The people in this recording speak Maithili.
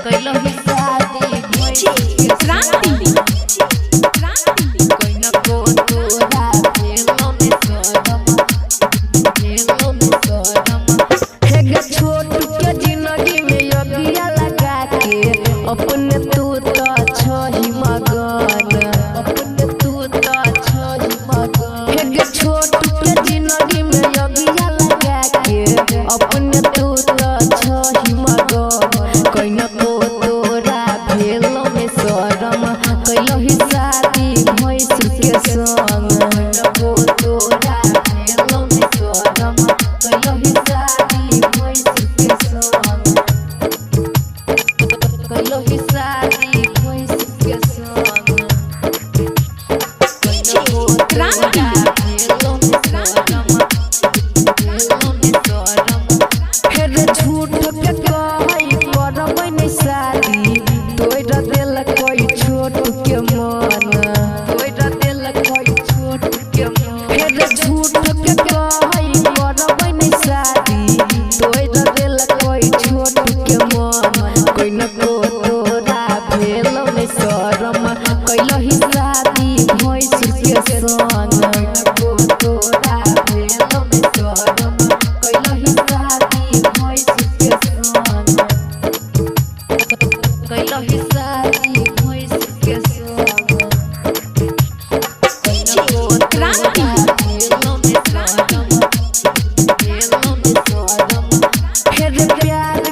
कैलही शादी भैंसुर के क्रांति संग। क्रांति कोइना को तोरा भेलो ने शरम, भेलो ने शरम। हे गे छोट के जिंदगी में यगिया लगा के अपने तू तो छही मगन, अपने तू तो छही मगन। हे गे छोट के जिंदगी में यगिया लगा के अपने तू तो छही मगन। कोइना को तोरा भेलो ने शरम, कैलही शादी भैंसुर के संग। कोइना को तोरा भेलो ने शरम, कैलही शादी भैंसुर के संग। कैलही शादी भैंसुर के संग। कोइना को तोरा भेलो ने शरम, भेलो ने शरम। हेरे झूठ के कहै करबै नै शादी, तोड़ देल कोई छोट के मन, तोड़ देल कोई छोट के मन। हेरे झूठ के कहै करबै नै शादी, तोड़ देल कोई छोट के मन। कोई न को तोरा भेलो नै शरम, कैलही शादी भैंसुर के संग। कोई न को तोरा भेलो नै शरम, कैलही शादी भैंसुर के संग। कैलही शादी भैंसुर के संग। कोई न को तोरा भेलो नै शरम, भेलो नै शरम। हेरे प्यार